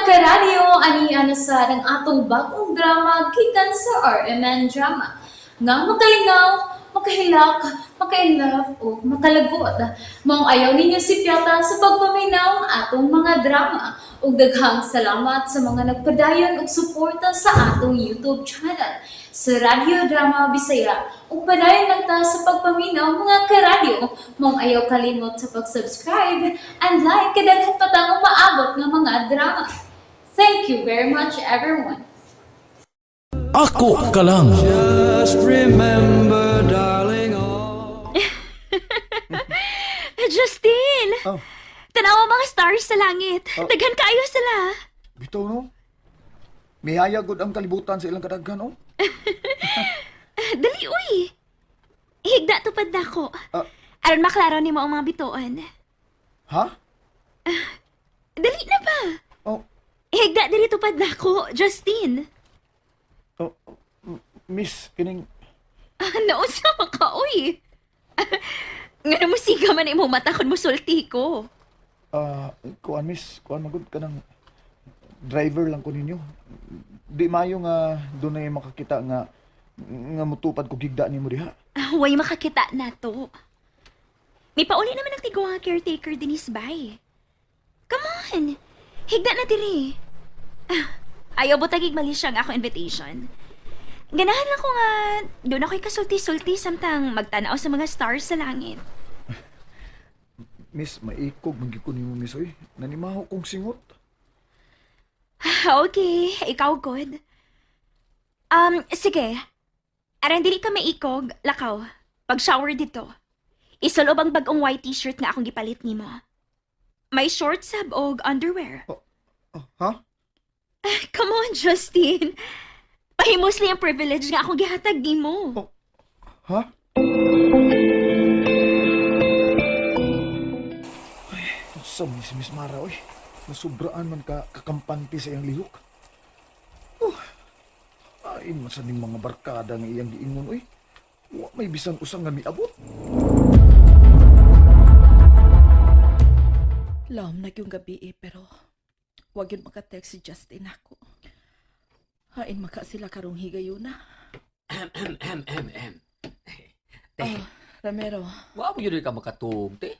Karadyo, ani ana sa ang atong bagong drama gikan sa RMN Drama. Nga makalingaw, makahilak, makainlove o makalagot. Maong ayaw ninyo si Piata sa pagpaminaw ang atong mga drama. Ug daghang salamat sa mga nagpadayon og suporta sa atong YouTube channel sa Radyo Drama Bisaya. Ug padayon lang ta sa pagpaminaw, mga karadyo. Maong ayaw kalimot sa pag-subscribe and like kay daghan pa tang umaabot nga mga drama. Thank you very much, everyone. Ako ka lang. Just remember, darling, all. Justin! Oh. Tanawa mga stars sa langit. Oh. Daghan kaayo sila. Bitaw no. Mihayag gud ang kalibutan sa ilang kadaghan oh. Dali, uy. Higda tupad na ako. Ah. Aron maklaro nimo ang mga bituon. Ha? Dali na ba? Oh, Higda diri tupad na ako, Justin. oh, miss kining Nausa ka, uy. Ngano mo siga man imong mata kun mosulti ko. ah kuan miss, kuan magud kanang driver lang ko ninyo. Di maayo nga dunay makakita nga nga mutupad ko gigda nimo diha. Ah, way makakita na to. May pauli naman ang tiguang caretaker dinis bay. Come on! Higda na diri. Ah, ayaw butagig mali siya ang ako invitation. Ganahan lang ko nga doon ako'y kasulti-sulti samtang magtanaw sa mga stars sa langit. Miss, maikog man gyud ko nimo miss oy. Nanimaho kong singot. Ah, okay, ikaw good. Sige. Aran dili ka maikog, lakaw. Pag-shower dito. Isulob ang bagong white t-shirt nga akong gipalit nimo. May shorts sab og underwear. Oh, ha? Come on, Justin. Pahimos ang privilege nga akong gihatag nimo. Oh. Ha? Ay, unsa man ni si Miss Mara oy. Nasubraan man ka kakampante sa iyang lihok. Oh, ay man sa ning mga barkada nga iyang giingon oy. Wa may bisan usang nga miabot. Lom na yung gabi eh, pero wag yun makatext si Justin ako. Hain maka sila karong higayuna. Ahem, ahem, ahem. Te, Oh, Ramiro, wa mo yun ka makatug, te.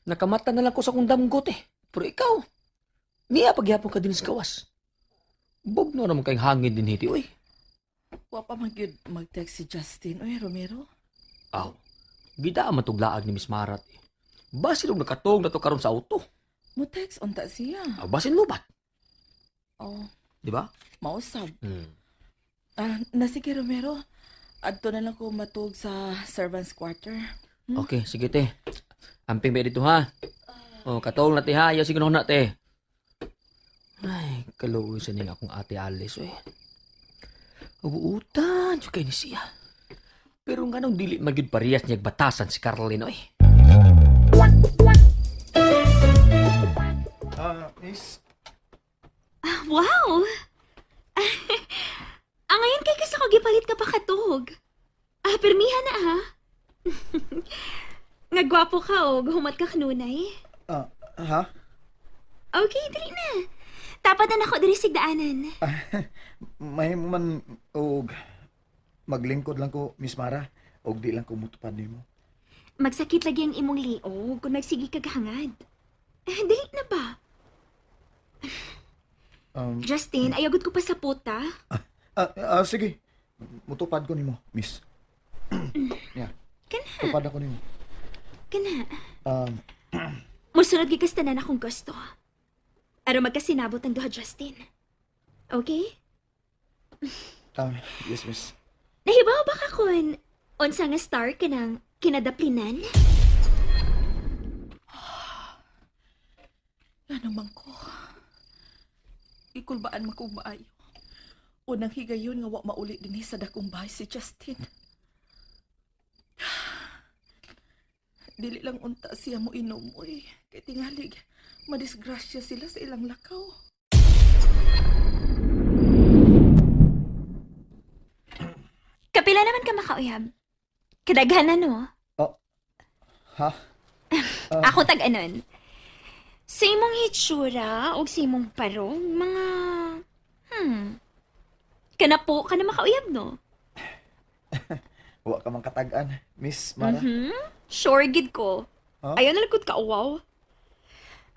Nakamata na lang ko sa kong damgo, te. Pero ikaw, niya pagyapon ka din sa gawas. Bugno naman kayong hangin din hiti, uy. wa pa man gyud mag-text si Justin. Uy, Romero. Aw, gida man tong laag ni Miss Marat. Eh. Basin og nakatong na to karon sa auto. Mo text unta siya. Aw, basin lubat, Oh, di ba? mausab. Hmm. Ah, na sige Romero. Adto na lang ko matug sa servants quarter. Okay, sige te. Amping ba dito ha? Oh, katong na te ha. Ayaw sige na te. Ay, kaluoy sa ning akong ate Alice eh. Ubuutan, jud kay ni siya. Pero nga nung dili magyud parehas niya batasan si Carlin oy. Ah, miss. Ah, wow! Ang ngayon kay kasi ko gipalit ka pa katog. Ah, permihan na ah. Nga gwapo ka og humat ka kanunay. Ah, ha? Okay, dali na. Tapat na nako diri sigdaanan. Mahimo man og maglingkod lang ko, Miss Mara, og di lang ko mutupad nimo. Magsakit lagi ang imong liog kung magsige kag hangad. Eh, dali na ba? Justin, ayaw gud ko pa sa puta. Ah, ah, sige. Mutupad ko nimo, miss. Yeah. Kana. Tupad ako nimo. Kana. Musunod gikas tanan akong gusto. Aron magkasinabot ang duha, Justin. Okay? Ah, yes, miss. Nahibaw ba ka kun unsa nga star ka ng kinadaplinan? Ano man ko? Ikulbaan man kong maayo. Unang higayon nga wa mauli dinhi sa dakong bahay si Justin. Dili lang unta siya mo inom, uy. Kay tingalig, madisgrasya sila sa ilang lakaw. Kapila naman ka makauyab. Kadaghanan no. Oh. Ha? Ako tag-anon. Sa imong hitsura o sa imong parong, mga... Kanapo ka na makauyab, no? Wa ka man katag-an, Miss Mara. Sure gid ko. Huh? Ayaw na lagkod ka, wow.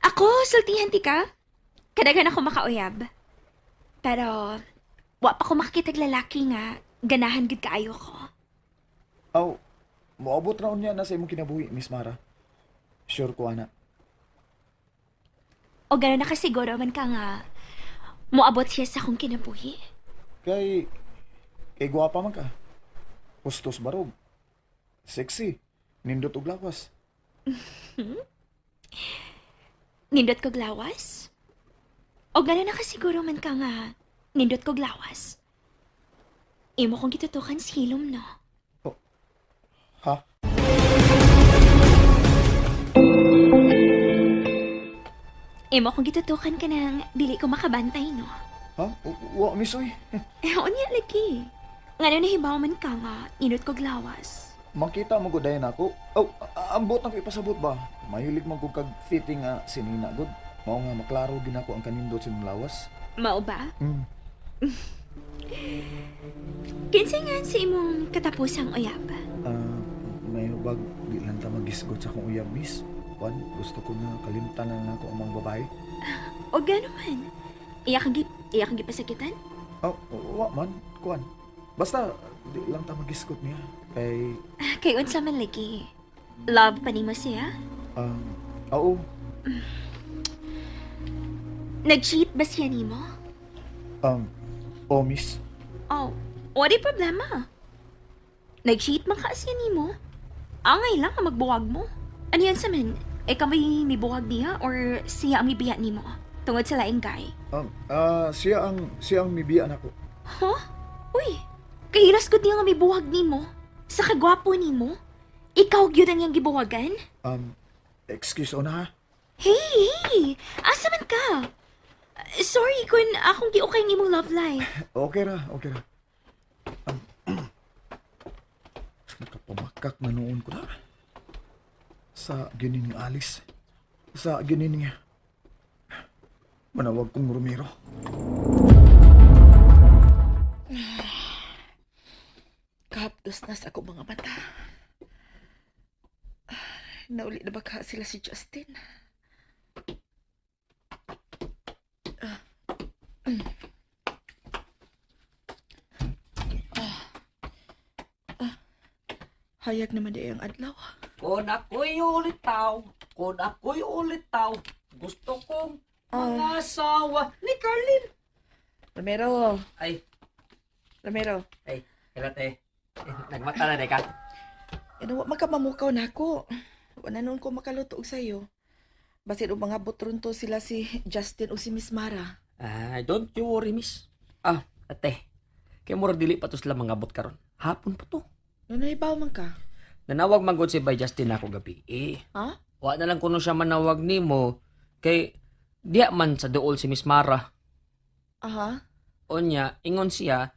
Ako, sultihan ti ka. Kadaghan ako makauyab. Pero, wa pa ko makakitag lalaki nga, ganahan gid kaayo ko. Aw, moabot ra unya na sa imong kinabuhi, Miss Mara. Sure ko ana. O gano'n na kasiguro man ka nga, moabot siya sa akong kinabuhi. Kay kay gwapa man ka. Kustos barog. Sexy. Nindot og lawas. Nindot kog lawas? O gano'n na kasiguro man ka nga, nindot kog lawas. Imo kong gitutukan sa hilom, no? Oh. Ha? Imo kong gitutukan ka ng dili ko makabantay, no? Ha? Wa, Miss oy. Eh, unya lagi. Ngano nahibaw man ka nga, nindot kog lawas. Makita mo gud dayon ako. Oh, ambot ako ipasabot ba? Mahilig man kog kag fitting nga sinina gud. Mao nga maklaro gid nako ang kanindot sa imong lawas. Mao ba? Mm. Kinsa nga sa imong katapusang uyab? Ah, may bag di lang ta magisgot sa akong uyab, miss. Juan, gusto ko nga kalimtan na nako ang mga babae. O gano'n man? Iya kang gipasakitan? Oh, wa man, kuan. Basta di lang ta magisgot niya kay Ah, kay unsa man lagi. Love pa nimo siya? Oo, Nag-cheat ba siya nimo? oh miss. Oh, wala problema. Nag-cheat man ka siya nimo. Angay lang ang magbuwag mo. Ano yan sa men? Ikaw may mibuwag niya or siya ang mibiya nimo? Tungod sa laing guy. Siya ang mibiya nako. Huh? Uy, kahilas ko niya nga mibuwag nimo. Sa kagwapo nimo. Ikaw gyud ang iyang gibuwagan? Excuse ona ha. Hey, hey! Asa man ka? Sorry kung akong giukay ang imong love life. Okay ra, okay ra. Nakapamakak na noon ko na. Sa ginin ni Alice. Sa ginin niya. Manawag kong Romero. Kahapdos na sa akong mga mata. Ah, nauli na ba ka sila si Justin? Ah. Ah. Ah. Hayag naman di ang adlaw. Kung ako'y ulitaw, kung ako'y ulitaw, gusto kong mga asawa ni Carlin. Romero, Ay, Romero, ay, kailan te? Eh, nagmata na ka. ano, wa makamamukaw na ako. Wala noon ko makaluto og sayo. Basin og mga butron to sila si Justin o si Miss Mara. Ah, don't you worry, miss. Ah, ate. Kay murag dili pa to sila mangabot karon. Hapon pa to. Ano nahibaw man ka? Nanawag man gud si Bay Justin ako gabi. Eh, Ha? wa na lang kuno siya manawag nimo kay diya man sa duol si Miss Mara. Aha. Onya, ingon siya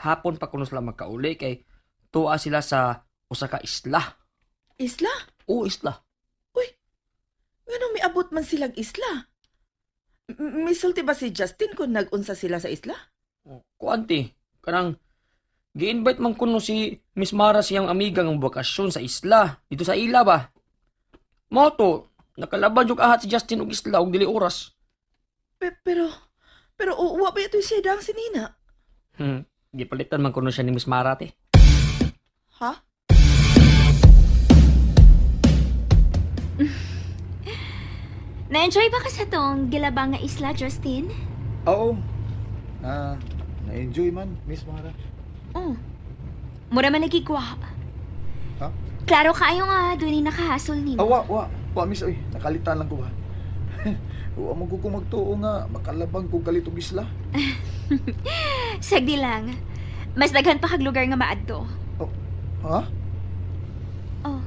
hapon pa kuno sila magkauli kay tuwa sila sa usa ka isla. Isla? O isla. Ngano miabot man silang isla? Misulti ba si Justin kung nag-unsa sila sa isla? Kuanti, kanang gi-invite man kuno si Miss Mara siyang amiga ng bakasyon sa isla dito sa ila ba. Mao to, nakalaban jud ahat si Justin og isla og dili oras. Pero, pero wa ba ito siya dang si Nina? Gipalitan man kuno siya ni Miss Mara te. Ha? Na-enjoy ba ka sa tong gilabang nga isla, Justin? Oo. Na na-enjoy man, Miss Mara. Oh. Mura man lagi gwa. Ha? Klaro kaayo nga doon ni nakahasol nimo. Ah, wa, wa. Wa, miss, oy. Nakalitan lang ko ba? Wa mo ko magtuo nga makalabang kog kalit og isla. Sagdi lang. Mas daghan pa kag lugar nga maadto. Oh, ha? Oh.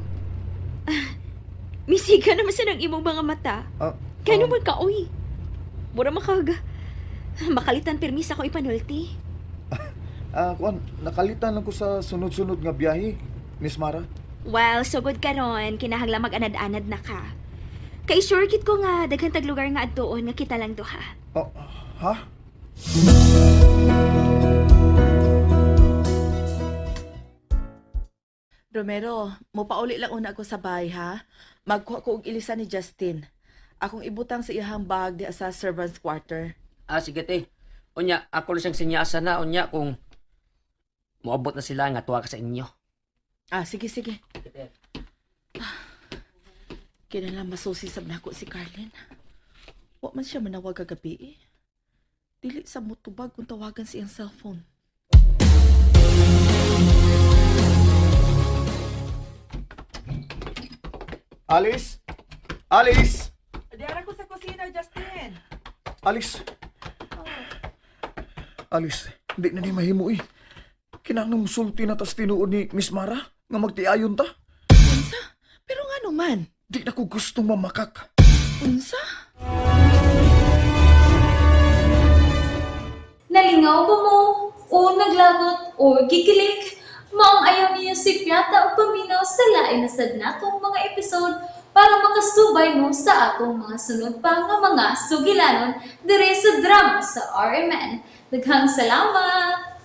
Misiga naman sa ng imong mga mata. Ah, Kano man ka, oy. Mura makag... Makalitan pirmi sa ko ipanulti. Kuan, nakalitan lang ko sa sunod-sunod nga biyahe, Miss Mara. Well, sugod karon, kinahanglan mag-anad-anad na ka. Kay sure kit ko nga daghan tag lugar nga adtuon nga kita lang duha. Oh, ha? Romero, mopauli lang una ako sa bahay ha. Magkuha ko og ilisan ni Justin. Akong ibutang sa iyahang bag di sa servants quarter. Ah, sige te. Unya, ako lang siyang sinyasan na unya kung moabot na sila nga tuwa ka sa inyo. Ah, sige, sige. Kinala masusi sab nako si Carlin. Wa man siya manawag kagabi eh. Dili sa mutubag kung tawagan sa iyang cellphone. Alice? Alice? Diara ko sa kusina, Justin. Alice? Alice, di na ni mahimo eh. Kinahanglan sulti na tas tinuod ni Miss Mara nga magtiayon ta. Unsa? Pero nga naman. Di na ko gustong mamakak. Unsa? Nalingaw ba mo? O naglagot o gikilig? Maong ayaw niyo si Piata o paminaw sa lain na sad natong mga episode para makasubay mo sa atong mga sunod pa nga mga sugilanon dire sa drama sa RMN. Daghang salamat!